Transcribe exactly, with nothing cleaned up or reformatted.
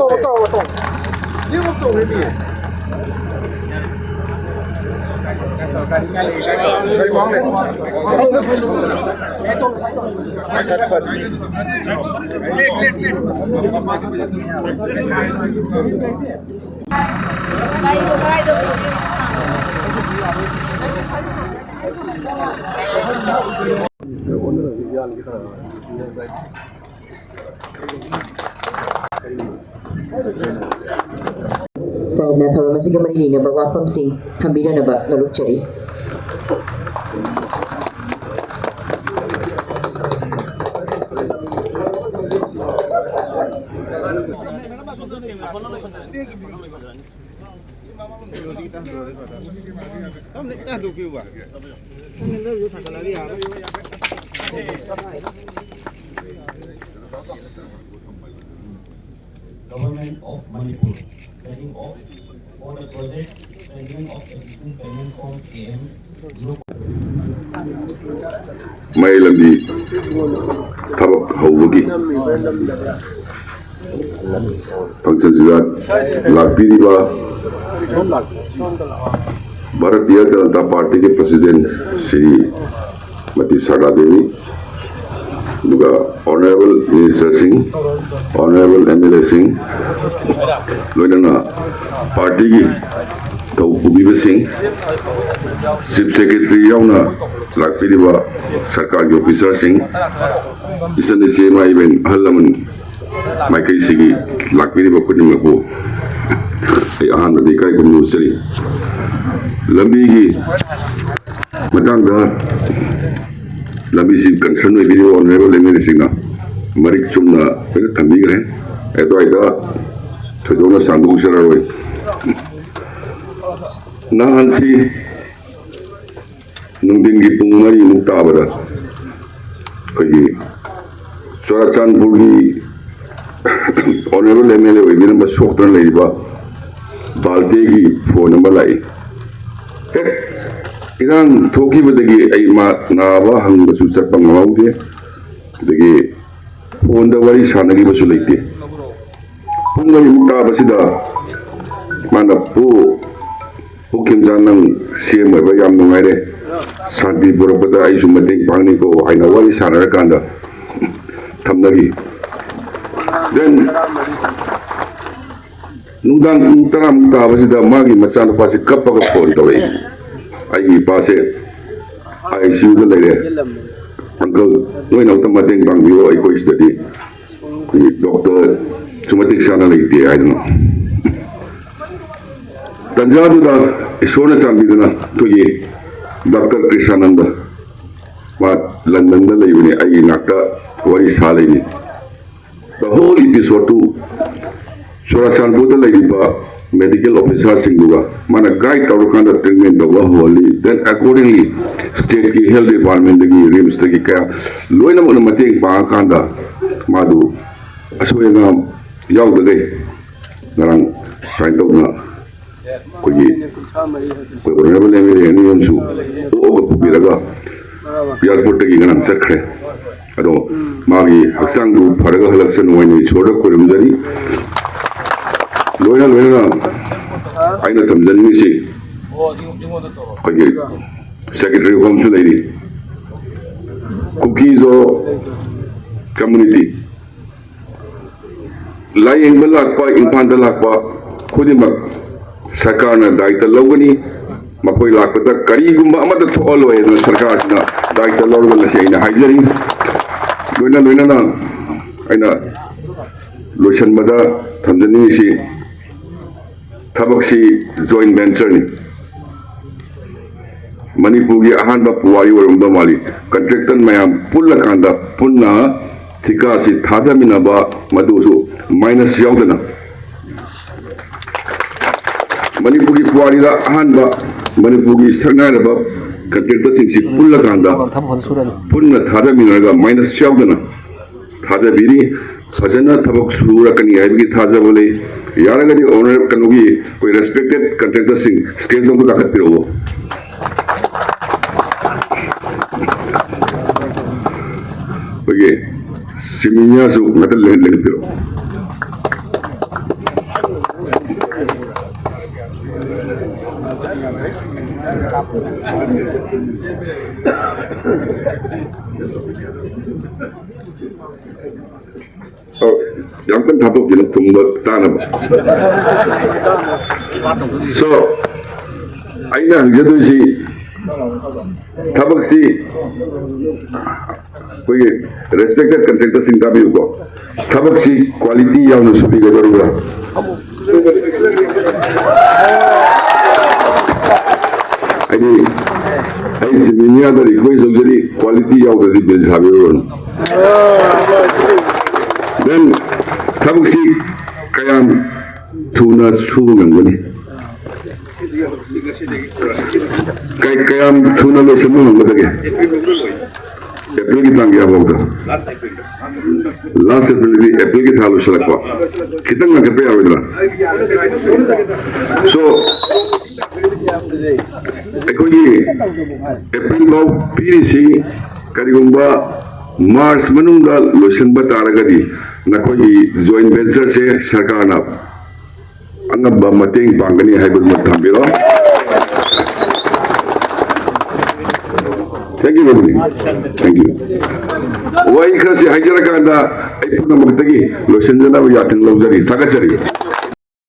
ꯇꯧꯔꯣ, ꯇꯧꯔꯣ, ꯇꯧꯔꯣ꯫ ꯅꯦꯠꯋꯥꯛ ꯇꯧꯔꯦ ꯃꯤ꯫ ꯒꯥꯔꯤ ꯃꯥꯡꯂꯦ꯫ ꯁꯠꯄꯗꯤ꯫ ꯁꯥꯔꯅ ꯊꯧꯔꯝ ꯑꯁꯤꯒ ꯃꯔꯤ ꯂꯩꯅꯕ ꯋꯥꯐꯝꯁꯤꯡ ꯊꯝꯕꯤꯅꯅꯕ ꯅꯣꯂꯨꯛꯆꯔꯤ꯫ Government of Manipur, backing of for the project strengthening of existing payment from K M. ꯃꯌꯥꯏ ꯂꯝꯕꯤ ꯊꯕꯛ ꯍꯧꯕꯒꯤ ꯐꯪꯁꯟꯁꯤꯗ ꯂꯥꯛꯄꯤꯔꯤꯕ ꯚꯥꯔꯇꯤꯌ ꯖꯅꯇꯥ ꯄꯥꯔꯇꯤꯒꯤ ꯄ꯭ꯔꯁꯤꯗꯦꯟ ꯁ꯭ꯔꯤꯃꯇꯤ ꯁꯔꯗꯥ ꯗꯦꯕꯤ, ꯑꯗꯨꯒ ꯑꯣꯅꯔꯦꯕꯜ ꯃꯤꯅꯤꯁꯇꯔꯁꯤꯡ, ꯑꯣꯅꯔꯦꯕꯜ ꯑꯦꯝ ꯑꯦꯜ ꯑꯦꯁꯤꯡ, ꯂꯣꯏꯅꯅ ꯄꯥꯔꯇꯤꯒꯤ ꯊꯧ ꯄꯨꯕꯤꯕꯁꯤꯡ, ꯆꯤꯐ ꯁꯦꯀ꯭ꯔꯦꯇꯔꯤ ꯌꯥꯎꯅ ꯂꯥꯛꯄꯤꯔꯤꯕ ꯁꯔꯀꯥꯔꯒꯤ ꯑꯣꯐꯤꯁꯥꯔꯁꯤꯡ, ꯏꯆꯟ ꯏꯆꯦ, ꯏꯃꯥ ꯏꯕꯦꯟ, ꯑꯍꯜ ꯂꯃꯟ ꯃꯥꯏꯀꯩꯁꯤꯒꯤ ꯂꯥꯛꯄꯤꯔꯤꯕ ꯈꯨꯗꯤꯡꯃꯛꯄꯨ ꯑꯩ ꯑꯍꯥꯟꯕꯗ ꯏꯀꯥꯏ ꯈꯨꯝꯅꯕ ꯎꯠꯆꯔꯤ꯫ ꯂꯝꯕꯤꯒꯤ ꯃꯇꯥꯡꯗ ꯂꯝꯕꯤꯁꯤ ꯀꯟꯁꯔꯟ ꯑꯣꯏꯕꯤꯔꯤꯕ ꯑꯣꯅꯔꯦꯕꯜ ꯑꯦꯝ ꯑꯦꯜ ꯑꯦꯁꯤꯡꯅ ꯃꯔꯤꯛ ꯆꯨꯝꯅ ꯂꯣꯏꯅ ꯊꯝꯕꯤꯈ꯭ꯔꯦ꯫ ꯑꯗꯨꯋꯥꯏꯗ ꯊꯣꯏꯗꯣꯛꯅ ꯁꯥꯡꯗꯣꯛꯆꯔꯔꯣꯏ꯫ ꯅꯍꯥꯟꯁꯤ ꯅꯨꯡꯊꯤꯟꯒꯤ ꯄꯨꯡ ꯃꯔꯤꯃꯨꯛ ꯇꯥꯕꯗ ꯑꯩꯈꯣꯏꯒꯤ ꯆꯨꯔꯥꯆꯥꯟꯄꯨꯔꯒꯤ ꯑꯣꯅꯔꯦꯕꯜ ꯑꯦꯝ ꯑꯦꯜ ꯑꯦ ꯑꯣꯏꯕꯤꯔꯝꯕ ꯁꯣꯛꯇꯅ ꯂꯩꯔꯤꯕ ꯕꯥꯜꯇꯦꯒꯤ ꯐꯣꯟ ꯑꯃ ꯂꯥꯛꯏ꯫ ꯍꯦꯛ ꯏꯔꯥꯡ ꯊꯣꯛꯈꯤꯕꯗꯒꯤ ꯑꯩ ꯃꯥ ꯅꯥꯕ ꯍꯪꯕꯁꯨ ꯆꯠꯄ ꯉꯝꯍꯧꯗꯦ, ꯑꯗꯒꯤ ꯐꯣꯟꯗ ꯋꯥꯔꯤ ꯁꯥꯟꯅꯈꯤꯕꯁꯨ ꯂꯩꯇꯦ꯫ ꯄꯨꯡ ꯃꯔꯤꯃꯨꯛ ꯇꯥꯕꯁꯤꯗ ꯃꯥꯅ, "ꯄꯨ, ꯄꯨ ꯈꯦꯝꯆꯥꯟ, ꯅꯪ ꯁꯤ ꯑꯦꯝ ꯑꯣꯏꯕ ꯌꯥꯝ ꯅꯨꯡꯉꯥꯏꯔꯦ, ꯁꯥꯟꯇꯤ ꯄꯨꯔꯛꯄꯗ ꯑꯩꯁꯨ ꯃꯇꯦꯡ ꯄꯥꯡꯅꯤꯀꯣ" ꯍꯥꯏꯅ ꯋꯥꯔꯤ ꯁꯥꯟꯅꯔꯀꯥꯟꯗ ꯊꯝꯅꯈꯤ꯫ Then ꯅꯨꯡꯗꯥꯡ ꯄꯨꯡ ꯇꯔꯥꯃꯨꯛ ꯇꯥꯕꯁꯤꯗ ꯃꯥꯒꯤ ꯃꯆꯥꯅꯨꯄꯥꯁꯤ ꯀꯞꯄꯒ ꯐꯣꯟ ꯇꯧꯔꯛꯏ, "ꯑꯩꯒꯤ ꯏꯄꯥꯁꯦ ꯑꯥꯏ ꯁꯤ ꯌꯨꯗ ꯂꯩꯔꯦ, ꯑꯪꯀꯜ, ꯅꯣꯏꯅ ꯑꯝꯇ ꯃꯇꯦꯡ ꯄꯥꯡꯕꯤꯌꯣ, ꯑꯩꯈꯣꯏ ꯁꯤꯗꯗꯤ ꯑꯩꯈꯣꯏꯒꯤ ꯗꯣꯛꯇꯔꯁꯨ ꯃꯇꯤꯛ ꯆꯥꯅ ꯂꯩꯇꯦ" ꯍꯥꯏꯗꯅ꯫ ꯇꯟꯖꯥꯗꯨꯗ ꯏꯁꯣꯔꯅ ꯆꯥꯟꯕꯤꯗꯨꯅ ꯑꯩꯈꯣꯏꯒꯤ ꯗꯥꯛꯇꯔ ꯀ꯭ꯔꯤꯁꯥꯅꯟꯗ, ꯃꯥ ꯂꯟꯗꯟꯗ ꯂꯩꯕꯅꯤ, ꯑꯩꯒꯤ ꯅꯥꯛꯇ ꯋꯥꯔꯤ ꯁꯥ ꯂꯩꯅꯤ꯫ The whole episode ꯇꯨ ꯆꯨꯔꯥꯆꯥꯟꯄꯨꯔꯗ ꯂꯩꯔꯤꯕ ꯃꯦꯗꯤꯀꯦꯜ ꯑꯣꯐꯤꯁꯥꯔꯁꯤꯡꯗꯨꯒ ꯃꯥꯅ ꯒꯥꯏꯗ ꯇꯧꯔꯀꯥꯟꯗ ꯇ꯭ꯔꯤꯠꯃꯦꯟ ꯇꯧꯕ ꯍꯧꯍꯜꯂꯤ꯫ Then accordingly, ꯁ꯭ꯇꯦꯠꯀꯤ ꯍꯦꯜꯊ ꯗꯤꯄꯥꯔꯠꯃꯦꯟꯗꯒꯤ, ꯔꯤꯝꯁꯇꯒꯤ ꯀꯌꯥ ꯂꯣꯏꯅꯃꯛꯅ ꯃꯇꯦꯡ ꯄꯥꯡꯉꯀꯥꯟꯗ ꯃꯥꯗꯨ ꯑꯁꯣꯏ ꯑꯉꯥꯝ ꯌꯥꯎꯗꯈꯩ ꯉꯔꯥꯡ ꯁꯨꯃꯥꯏꯅ ꯇꯧꯗꯅ ꯑꯩꯈꯣꯏꯒꯤ ꯑꯩꯈꯣꯏ ꯑꯣꯅꯔꯦꯕꯜ ꯑꯦꯝ ꯑꯦꯜ ꯑꯦ ꯑꯅꯤ ꯑꯍꯨꯝꯁꯨ ꯑꯣꯛꯑꯒ ꯄꯨꯕꯤꯔꯒ ꯑꯦꯌꯥꯔꯄꯣꯔꯠꯇꯒꯤ ꯉꯔꯥꯡ ꯆꯠꯈ꯭ꯔꯦ꯫ ꯑꯗꯣ ꯃꯥꯒꯤ ꯍꯛꯆꯥꯡꯗꯨ ꯐꯔꯒ ꯍꯜꯂꯛꯆꯅꯨ ꯍꯥꯏꯅ ꯏꯁꯣꯔꯗ ꯈꯣꯏꯔꯨꯝꯖꯔꯤ꯫ ꯂꯣꯏꯅ ꯂꯣꯏꯅꯅ ꯑꯩꯅ ꯊꯝꯖꯅꯤꯡꯉꯤꯁꯤ, ꯑꯩꯈꯣꯏꯒꯤ ꯁꯦꯀ꯭ꯔꯦꯇꯔꯤ ꯍꯣꯝꯁꯨ ꯂꯩꯔꯤ, ꯀꯨꯀꯤꯖꯣ ꯀꯝꯃꯨꯅꯤꯇꯤ ꯂꯥꯏꯌꯦꯡꯕ ꯂꯥꯛꯄ, ꯏꯝꯐꯥꯜꯗ ꯂꯥꯛꯄ ꯈꯨꯗꯤꯡꯃꯛ ꯁꯔꯀꯥꯔꯅ ꯗꯥꯏꯇ ꯂꯧꯒꯅꯤ꯫ ꯃꯈꯣꯏ ꯂꯥꯛꯄꯗ ꯀꯔꯤꯒꯨꯝꯕ ꯑꯃꯠꯇ ꯊꯣꯛꯍꯜꯂꯣꯏ ꯍꯥꯏꯗꯅ ꯁꯔꯀꯥꯔꯁꯤꯅ ꯗꯥꯏꯇ ꯂꯧꯔꯒ ꯉꯁꯤ ꯑꯩꯅ ꯍꯥꯏꯖꯔꯤ꯫ ꯂꯣꯏꯅ ꯂꯣꯏꯅꯅ ꯑꯩꯅ ꯂꯣꯏꯁꯤꯟꯕꯗ ꯊꯝꯖꯅꯤꯡꯉꯤꯁꯤ, ꯊꯕꯛꯁꯤ ꯖꯣꯏꯟ ꯚꯦꯟꯆꯔꯅꯤ꯫ ꯃꯅꯤꯄꯨꯔꯒꯤ ꯑꯍꯥꯟꯕ ꯄꯨꯋꯥꯔꯤ ꯑꯣꯏꯔꯝꯗꯧ ꯃꯥꯜꯂꯤ꯫ ꯀꯟꯇ꯭ꯔꯦꯛꯇꯔ ꯃꯌꯥꯝ ꯄꯨꯜꯂꯀꯥꯟꯗ ꯄꯨꯟꯅ ꯊꯤꯀꯥꯁꯤ ꯊꯥꯗꯃꯤꯟꯅꯕ, ꯃꯗꯨꯁꯨ ꯃꯥꯏꯅꯁ ꯌꯥꯎꯗꯅ꯫ ꯃꯅꯤꯄꯨꯔꯒꯤ ꯄꯨꯋꯥꯔꯤꯗ ꯑꯍꯥꯟꯕ ꯃꯅꯤꯄꯨꯔꯒꯤ ꯁꯛꯅꯥꯏꯔꯕ ꯀꯟꯇ꯭ꯔꯦꯛꯇꯔꯁꯤꯡꯁꯤ ꯄꯨꯜꯂꯀꯥꯟꯗ ꯄꯨꯟꯅ ꯊꯥꯗꯃꯤꯟꯅꯔꯒ ꯃꯥꯏꯅꯁ ꯌꯥꯎꯗꯅ ꯊꯥꯗꯕꯤꯔꯤ꯫ ꯐꯖꯅ ꯊꯕꯛ ꯁꯨꯔꯛꯀꯅꯤ ꯍꯥꯏꯕꯒꯤ ꯊꯥꯖꯕ ꯂꯩ꯫ ꯌꯥꯔꯒꯗꯤ ꯑꯣꯅꯔ, ꯀꯩꯅꯣꯒꯤ, ꯑꯩꯈꯣꯏ ꯔꯦꯁꯄꯦꯛꯇꯦꯠ ꯀꯟꯇ꯭ꯔꯦꯛꯇꯔꯁꯤꯡ ꯁ꯭ꯇꯦꯖ ꯑꯃꯗ ꯀꯥꯈꯠꯄꯤꯔꯛꯎ꯫ ꯑꯩꯈꯣꯏꯒꯤ ꯁꯤꯃꯤꯅꯤꯌꯥꯁꯨ ꯉꯥꯛꯇ ꯂꯦꯡ-, ꯂꯦꯡꯍꯟꯕꯤꯔꯛꯎ꯫ ꯑꯣ, ꯌꯥꯝ ꯀꯟꯅ ꯊꯥꯗꯣꯛꯈꯤꯅꯨ, ꯈꯨꯝꯕ ꯇꯥꯅꯕ꯫ So, ꯑꯩꯅ ꯍꯪꯖꯗꯣꯏꯁꯤ, ꯊꯕꯛꯁꯤ ꯑꯩꯈꯣꯏꯒꯤ respected contractorꯁꯤꯡ ꯇꯥꯕꯤꯌꯨꯀꯣ, ꯊꯕꯛꯁꯤ quality ꯌꯥꯎꯅ ꯁꯨꯕꯤꯒꯗꯧꯔꯤꯕ꯭ꯔꯥ? ꯍꯥꯏꯗꯤ, ꯑꯩ ꯁꯤꯃꯤꯅꯤꯌꯥꯗ request ꯇꯧꯖꯔꯤ, quality ꯌꯥꯎꯗ꯭ꯔꯗꯤ ꯕꯤꯜ ꯁꯥꯕꯤꯔꯨꯔꯅꯨ꯫ Then, ꯊꯕꯛꯁꯤ ꯀꯌꯥꯝ ꯊꯨꯅ ꯁꯨꯕ ꯉꯝꯒꯅꯤ? ꯀꯩ-, ꯀꯌꯥꯝ ꯊꯨꯅ ꯂꯣꯏꯁꯤꯟꯕ ꯉꯝꯒꯗꯒꯦ? ꯑꯦꯄ꯭ꯔꯤꯜꯒꯤ ꯇꯥꯡ ꯀꯌꯥꯐꯥꯎꯗ? Last ꯑꯦꯄ꯭ꯔꯤꯜꯗꯤ ꯑꯦꯄ꯭ꯔꯤꯜꯒꯤ ꯊꯥ ꯂꯣꯏꯁꯤꯜꯂꯛꯄ꯫ ꯈꯤꯇꯪ ꯉꯟꯈꯠꯄ ꯌꯥꯔꯣꯏꯗ꯭ꯔꯥ? So, ꯑꯩꯈꯣꯏꯒꯤ ꯑꯦꯄ꯭ꯔꯤꯜ ꯐꯥꯎ ꯄꯤꯔꯤꯁꯤ, ꯀꯔꯤꯒꯨꯝꯕ ꯃꯥꯔꯆ ꯃꯅꯨꯡꯗ ꯂꯣꯏꯁꯤꯟꯕ ꯇꯥꯔꯒꯗꯤ ꯅꯈꯣꯏꯒꯤ joint ventureꯁꯦ ꯁꯔꯀꯥꯔꯅ ꯑꯉꯝꯕ ꯃꯇꯦꯡ ꯄꯥꯡꯒꯅꯤ ꯍꯥꯏꯕꯗꯨꯃ ꯊꯝꯕꯤꯔꯣ꯫ Thank you, Robin. Thank you. ꯋꯥꯍꯩ ꯈꯔꯁꯤ ꯍꯥꯏꯖꯔꯀꯥꯟꯗ ꯑꯩ ꯄꯨꯝꯅꯃꯛꯇꯒꯤ ꯂꯣꯏꯁꯤꯟꯖꯅꯕ ꯌꯥꯊꯪ ꯂꯧꯖꯔꯤ꯫ ꯊꯥꯒꯠꯆꯔꯤ꯫